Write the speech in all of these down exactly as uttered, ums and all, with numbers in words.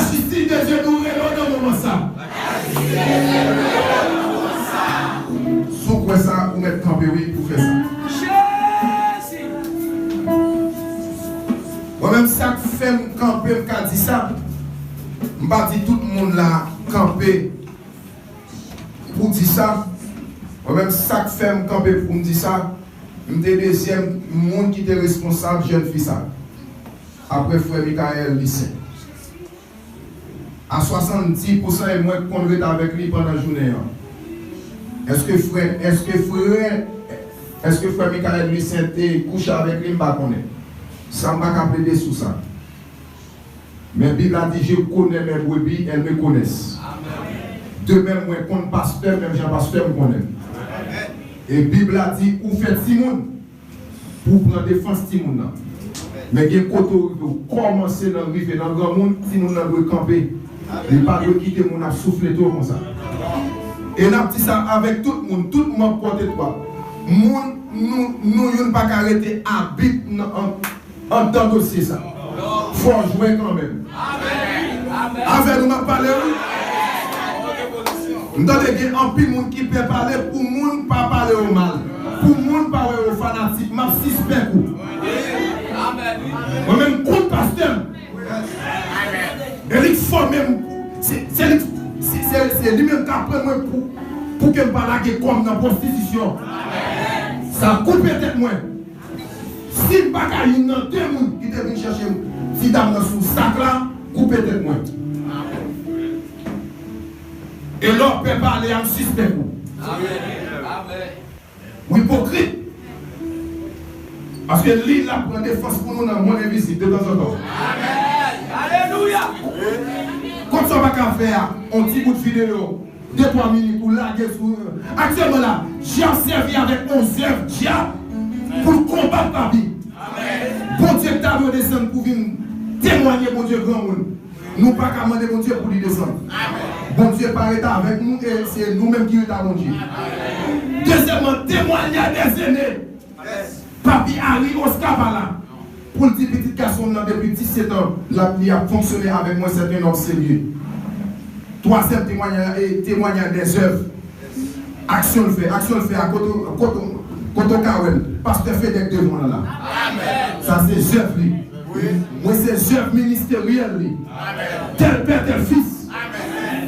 Lajistis de Dye dwe rele w nan moman sa. Si w kwè sa, ou mèt kanpe, wi, pou fè sa. Mwen menm, sa k fè m kanpe, m ka di sa. M pa di tout moun la kanpe pou di sa. Mwen menm, sa k fè m kanpe pou m di sa, m te dezyèm moun ki te responsab jèn fi sa, apre frè Michael Lucien. A swasanndis pousan e mwen k konn ret avèk li pandan jounen an. Èske frè, èske frè, èske frè Michael Lucien te kouche avèk li, m pa konnen. Sa m pa ka plede sou sa. Men Bib la di, je connais mes brebis, elles me connaissent. De même, mwen konn pastè, menm jan pastè m konnen. E Bib la di, ou fè timoun pou w pran defans timoun nan. Men gen kote w rive, w kòmanse nan rive nan granmoun, timoun nan dwe kanpe. Li pa dwe kite moun ap souflete w konsa. E n ap di sa avèk tout moun, tout manm Pòtetwa. Moun, nou, nou youn pa ka rete abit nan, an, anndan dosye sa. Fò w jwe kanmenm. Avè nou m ap pale, wi. M tande gen anpil moun ki pè pale pou moun pa pale yo mal. Pou moun pa wè yo fanatik, m ap sispèk ou. Mwen menm, m konn pastè m. E li k fòme m. Se, se li, se, se, se li menm k aprann mwen pou, pou ke m pa lage kò m nan pwostitisyon. Sa koupe tèt mwen. Si m pa ka youn nan de moun ki te vin chèche m, ti dam nan sou sak la, koupe tèt mwen. E lè w pè pale a, m sispèk ou. Ou ipokrit. Paske li, l ap pran defans pou nou nan monn envizib detanzantan. Amèn. Alelouya. Kòm sa w pa ka fè a, on ti bout videyo, de twa minit, ou lage sou, aktyèlman la, dyab sèvi avèk on zèv dyab pou l konbat papi. Bondye ta dwe desann pou vin temwaye Bondye granmoun. Nou pa ka mande Bondye pou li desann. Bondye pa ret avèk nou e se nou menm ki ret a Bondye. Dezyèmman, temwanyaj dèzene. Papi Harry Oscar pa la pou l di pitit gason m nan depi disèt an, l ap, li ap fonksyone avèk mwen, c'est un homme sérieux. Twazyèm temwanyaj, e, temwanyaj dèzèv. Aksyon l fè, aksyon l fè a, kote, kote, kote w ka wè l, pastè Fedèk devan w la. Sa se zèv li. Mwen se zèv ministeryèl li. Tèl pè, tèl fis.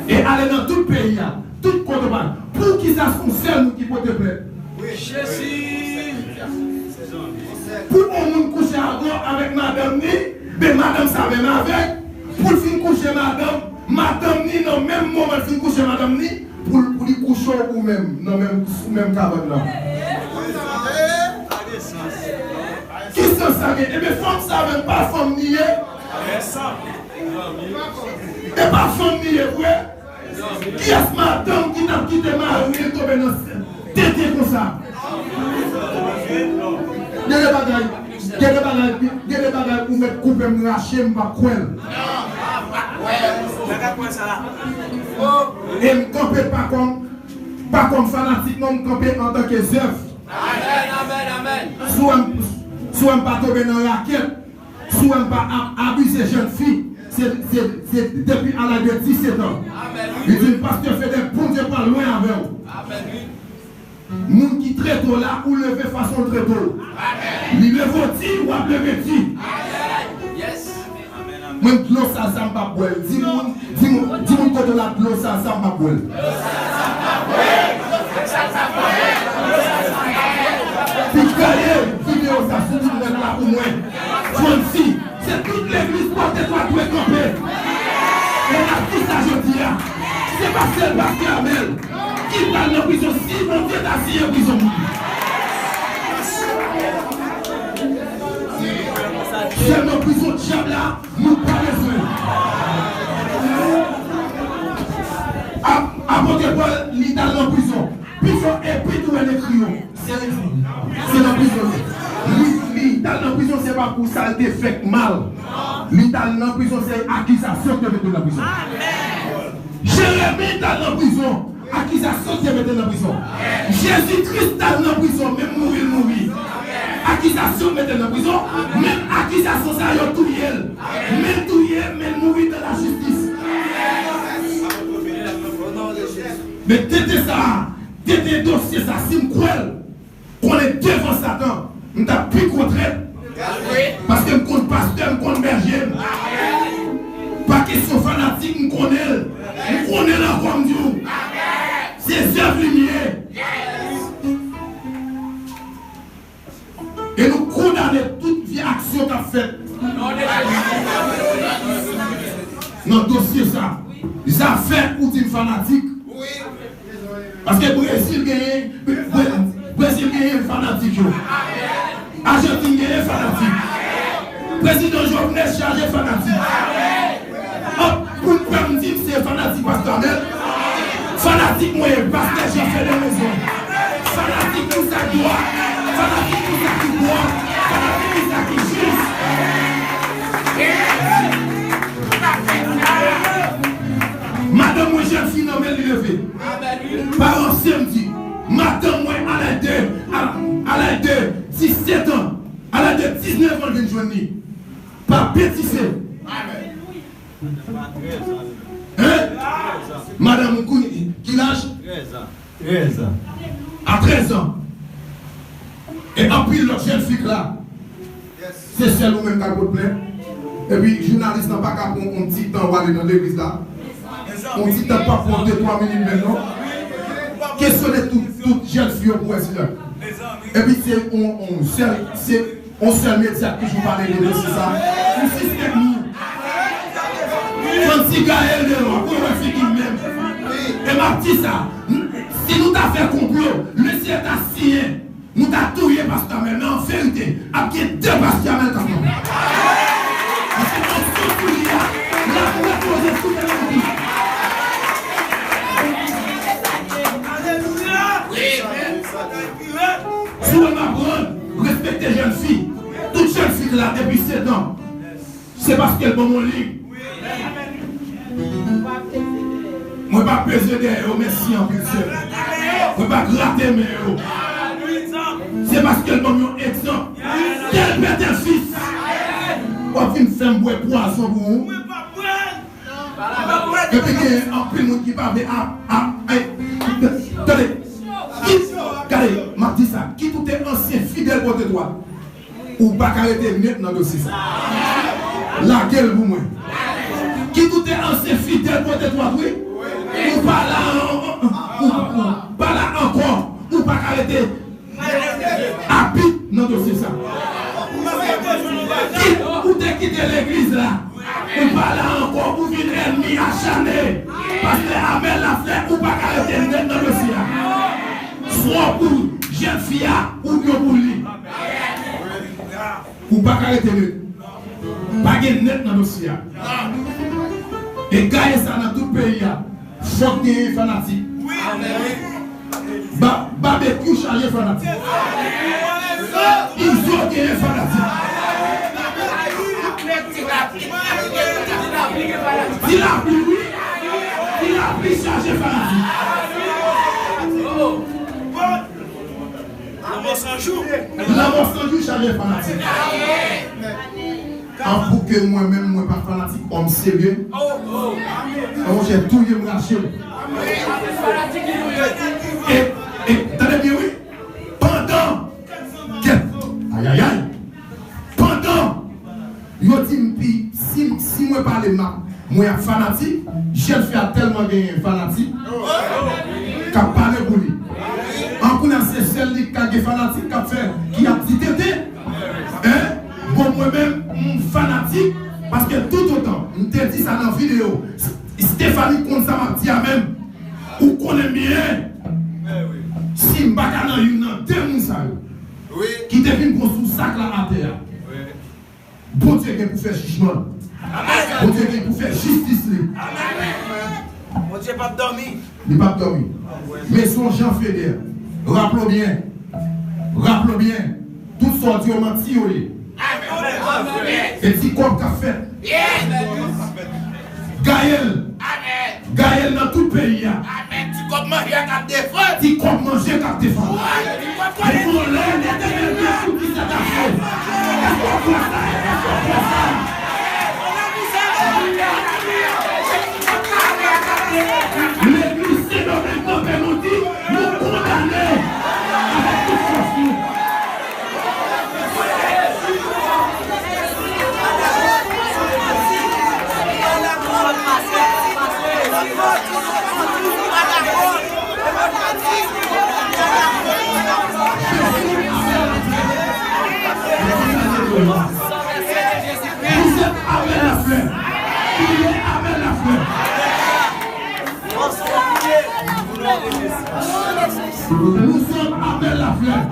E ale nan tout peyi a, tout kote w pa. Poukisa se yon sèl moun ki pote plent? Pou yon moun kouche avè w avèk madanm ni, ben madanm sa menm avèk, pou l fin kouche madanm, madanm ni nan menm moman l fin kouche madanm ni, pou l, pou li kouche w ou menm, nan menm, sou menm kabann nan. Ki sans sa gen? Ebyen fanm sa menm pa fanm ni ye? E pa fanm ni ye vre? Kiyès madanm ki t ap kite mari l tonbe nan tenten konsa? Gen de bagay, gen de bagay, gen de bagay ou mèt koupe m, rache m, m p ap kwè l. E m kanpe pa kòm, pa kòm fanatik non, m kanpe antanke zèv. Si w wè m, si w wè m pa tonbe nan rakèt, si w wè m pa ap abize jèn fi, se, se, se depi a laj de disèt an. Li di m, pastè Fedèk, Bondye pral lwen avè w. Moun ki trete w la, ou leve fason l trete w. Li leve w di, w ap leve di. Mwen, dlo sal sa m p ap bwè l. Di moun, di moun, di moun kote w la, dlo sal sa m p ap bwè l. Pi gaye videyo sa sou tout nèt la pou mwen. Francy, se tout legliz Pòtetwa dwe kanpe. E n ap di sa jodi a. Se pa sèl pastè Amèl ki pral nan prizon si Bondye ta siyen prizon pou li. Sèlman prizon dyab la, nou pa bezwen. Ap-, apot Pòl, li t al nan prizon. Prizon epi tou wè l ekri yo. Se, se nan prizon li. Li, li t al nan prizon, se pa pou sa l te fè k mal. Li t al nan prizon, se akizasyon ki te mete l nan prizon. Jeremi t al nan prizon. Akizasyon ki te mete l nan prizon. Jezi Kris t al nan prizon, menm mouri l mouri. Akizasyon mete l nan prizon, menm akizasyon sa yo touye l. Men l touye, men l mouri nan lajistis. Te te dosye sa, si m kwè l, konnen devan Satan, m t ap pi gwo trèt. Paske m konn pastè, m konn bèje m. Pa kesyon fanatik, m konnen l. M konnen l ankò, m di w. Se zèv li m ye. E nou kondane tout vye aksyon k ap fèt nan dosye sa. Zafè ou di m fanatik. Paske Brezil genyen, Bre- Brezil genyen fanatik yo. Ajantin genyen fanatik. Prezidan Jovenel chaje fanatik. An, pou n pè m di m se fanatik Pastè Amèl. Fanatik mwen ye Pastè Jean Fede Maison. Fanatik pou sa ki dwat. Fanatik pou sa ki dwat. Fanatik pou sa ki jis. Madanm mwen, jèn fi nan men li leve. Pa ranse m di. Madanm mwen, a laj de, a, a laj de disèt an, a laj de diznèf an, l vin jwenn li. Pa betise. Hein? Madanm ou kounye, ki laj? Trèz an. A trèz an. E anpil lòt jèn fi k la. Se sèl ou menm k al pot plent. Epi jounalis lan pa ka pran yon ti tan w ale nan legliz la. Yon ti tan pa pran de twa minit menm non. Kesyone tout, tout jèn fi yo pou wè si lè. Epi se yon, yon sèl, se yon sèl medya k toujou pale de dosye sa. M sispèk nou. Fancy Gaël Delò, pou wè figi m menm. E m ap di sa, si nou ta fè konplo, le syèl ta siyen. Nou ta touye Pastè Amèl, men an verite, ap gen de Pastè Amèl k ap pran. Paske onksyon sou li a, l ap repoze sou tèt li. Si w wè m ap rann, respekte jèn fi. Tout jèn fi k la depi sèt an. Se paske l ban m yon lig. Mwen pa peze dèyè yo, mèsi anpil, sè. Mwen pa grate men yo. Se paske l ban m yon egzanp. Tèl pè, tèl fis. W ap vin fè m bwè pwazon pou ou. Epi gen anpil moun ki pa vle ap, ap, ap, tande. Kit, gade, m ap di sa. Kit ou te ansyen fidèl kote dwat. Ou pa ka rete net nan dosye sa. Lage l pou mwen. Kit ou te ansyen fidèl kote dwat, wi. Ou pa la an-, ou, ou pa la ankò. Ou pa ka rete abit nan dosye sa. Kit ou te kite legliz la. Ou pa la ankò, ou vin ènmi achane. Pastè Amèl Laflè, ou pa ka rete net nan dosye a. Swa pou jèn fi a, oubyen pou li. Ou pa ka rete net. Pa gen net nan dosye a. E gaye sa nan tout peyi a. Fòk genyen fanatik. Ba-, Babekyou chaje fanatik. Izo genyen fanatik. Ti Lapli, wi. Ti Lapli chaje fanatik. Lanmò Sanjou. Lanmò Sanjou chaje fanatik. An pou ke mwen menm, mwen pa fanatik òm serye. An monchè, touye m, rache m. E, e, tande byen, wi. Pandan, kèt, ayayay. Pandan, yo di m pi, si, si mwen pale, m ap Mwen ap fanatik, jèn fi a tèlman genyen fanatik k ap pale pou li. An kounye a se sèl li k ka gen fanatik k ap fè, ki ap di tenten. Hein? Bon, mwen menm, m fanatik, paske toutotan, m te di sa nan videyo, Stephanie konn sa m ap di a menm. Ou konnen m byen. Si m pa ka nan youn nan de moun sa yo, ki te vin pran sou sak la atè a. Bondye gen pou fè jijman l. Bondye gen pou fè jistis li. Bondye p ap dòmi. Li p ap dòmi. Men se yon jan Fede. Raple w byen. Raple w byen. Tout sa w di yo manti yo ye. E ti kòb k ap fèt. Gaël. Gaël nan tout peyi a. Amèn. Ti kòb manje k ap defann. Ti kòb manje k ap defann. Wi, ti kòb kole. Depi yon lè, Letènèl gen sou ki sa t ap fè. Èske w kwè sa? Èske w kwè sa? Legliz Sendomeng kanpe, nou di, nou Amel Lafleur. Kriye Amel Lafleur. Nous sommes Amel Lafleur.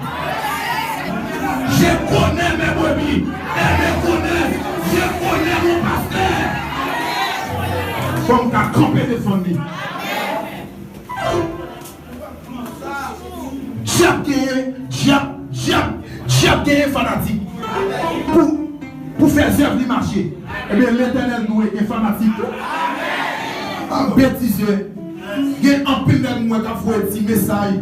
Je connais mes brebis et me connaissent. Je connais mon pasteur. Fò m ka kanpe defann li. Dyab genyen, dyab, dyab, dyab genyen fanatik pou, pou fè zèv li mache. Ebyen, Letènèl dwe gen fanatik tou. Betize. Gen anpil nèg m wè k ap voye ti mesaj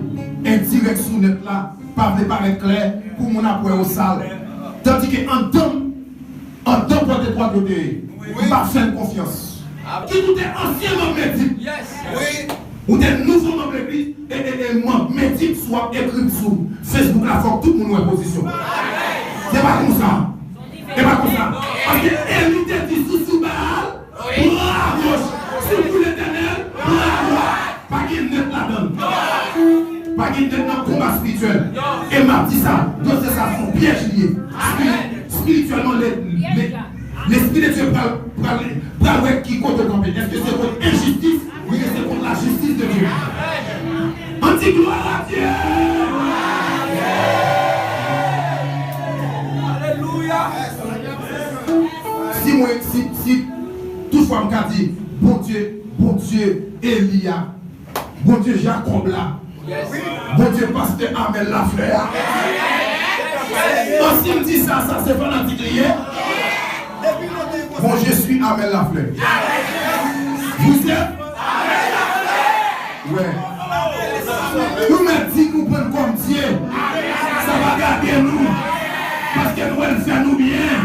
endirèk sou nèt la, pa vle parèt klè pou moun ap wè yo sal. Tandike anndan m, anndan pòt etwat yo te ye. M pa fè l konfyans. Kit ou te ansyen manm Medip. Ou te nouvo manm legliz e, e, e manm Medip, si w ap ekri sou Facebook la, fòk tout moun wè pozisyon. Se pa konsa. Se pa konsa. Paske Eli te di sou, sou Baal, pran agoch. Sou pou Letènèl, pran adwat. Pa gen nèt ladan l. Pa gen nèt nan konba espirityèl. E m ap di sa, dosye sa se yon pyèj li ye. Espirityèlman, le, le, Lespri de Dye pral, pral, pral wè ki kote w kanpe. Èske se kont enjistis oubyen se kont lajistis de Dye? Ann di glwa a Dye! Alelouya! Si mwen, si, si toutfwa m ka di, Bondye, Bondye Eli a, Bondye Jakòb la, Bondye pastè Amel Laflè a. An, si m di sa, sa se fanatik li ye? Bon, je suis Amel Laflè. Vous êtes? Wè. Nou mèt di nou pran l kòm Dye. Sa pa gade nou. Paske nou wè l fè nou byen.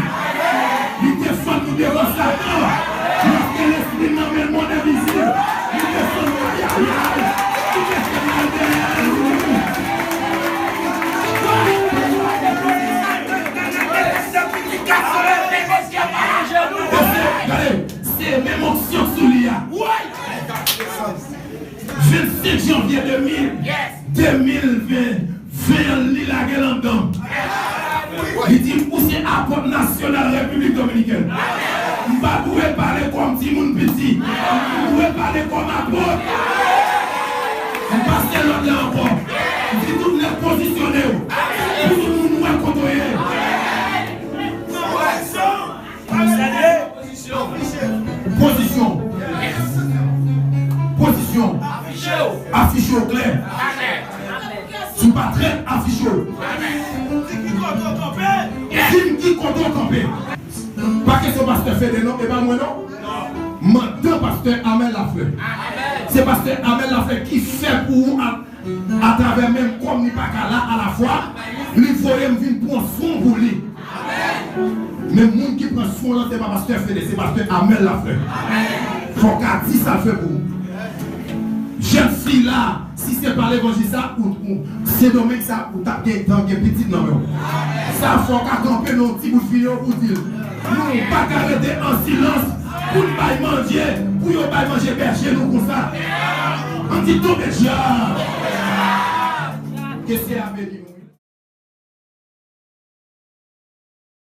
Li defann nou devan Satan. Lòske lespri l nan men lemonn envizib, li defann nou ayayay. Li defann nou dèyè nou. E se, gade, se menm onksyon sou li a. Vennsenk janvye de mil, de mil ven, ven an, li lage l anndan. Li di, "Ou se apòt nasyonal Repiblik Dominikèn." M pa dwe pale kòm timoun piti. M dwe pale kòm apòt. M pase lòd la ankò. M di tout nèg pozisyone w. Pou tout moun wè kote w ye. Pozisyon. Pozisyon. Afiche w klè. Si w pa trèt, afiche w. Di m ki kote w kanpe. Pa kesyon pastè Fede non, e pa mwen non. Mandan pastè Amel Laflè. Se pastè Amel Laflè ki fè pou ou a atravè menm kòm li pa ka la alafwa, li voye m vin pran swen pou li. Men moun ki pran swen lan, se pa pastè Fede, se pastè Amel Laflè. Fò w ka di sa l fè pou ou. Jèn fi la, si se pa levanjil sa, ou, ou, Sendomeng sa, ou t ap gen tan gen pitit nan men w. Sa fò w ka kanpe nan yon ti bout videyo pou di l. Nou pa ka rete an silans pou n bay manje, pou yo bay manje bèje nou konsa. Ann di tonbe dyab. Ke Seyè a beni nou.